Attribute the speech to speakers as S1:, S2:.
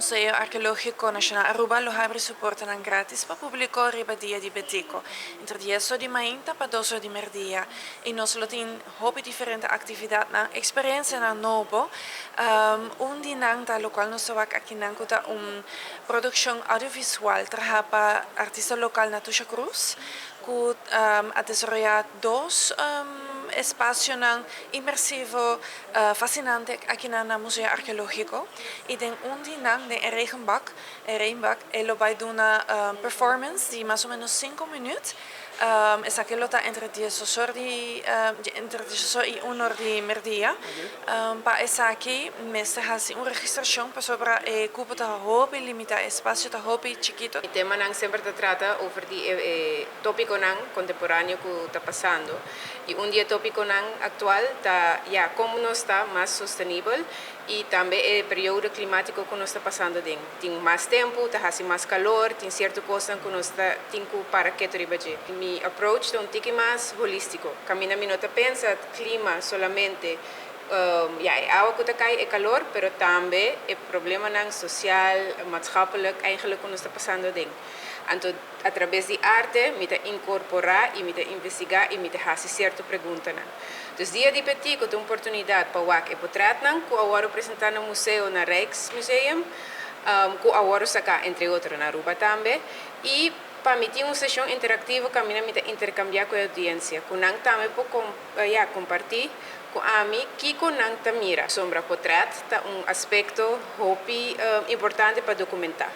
S1: Museo Arkeologiko Nashonal Aruba lo habri su portanan gratis pa publico riba Dia di Betico, entre 10 or di mainta pa 2 or di merdia. Y nos lo tin hopi diferente actividadnan, experiencianan nobo. Un di nan ta locual nos ta wak akinan, cu ta un produccion audiovisual traha pa artista local Natusha Cruz, cu a desaroya dos espacionan inmersivo fascinante aki na Museo Arkeologiko. Y den un di nan, den regenbak, e regenbak, e lo bay duna performance di mas o menos 5 minuut. Esaki lo ta entre 10 or y 1 or di merdia. Pa esaki mester hasi un registracion pasobra e cupo ta hopi limita, espacio ta hopi chikito.
S2: E temanan semper ta trata over di topiconan contemporaneo cu ta pasando. Y un di e topiconan actual ta, ja, con nos ta mas sostenibel y tambe e periodo climatico cu nos ta pasando den. Tin mas tempo, ta hasi mas calor, tin cierto cos cu nos ta tin cu para keto riba dje. Mi approach ta un tiki mas holistico. Caminda mi no ta pensa clima solamente, ja, e awa cu ta cay, e calor, pero tambe e problemanan social, maatschappelijk eigenlijk cu nos ta pasando den. Anto, a traves di arte, mi ta incorpora y mi ta investiga y mi ta haci cierto preguntanan. Dus Dia di Betico ta un oportunidad pa wak e portretnan cu a wordo presenta na museo, na Rijksmuseum, cu a wordo saca, entre otro, na Aruba tambe, y pa mi tin un sesion interactivo caminda mi ta intercambia cu e audiencia, cu nan tambe por ja, comparti cu ami kico nan ta mira. Sombra portret ta un aspecto hopi importante pa documenta.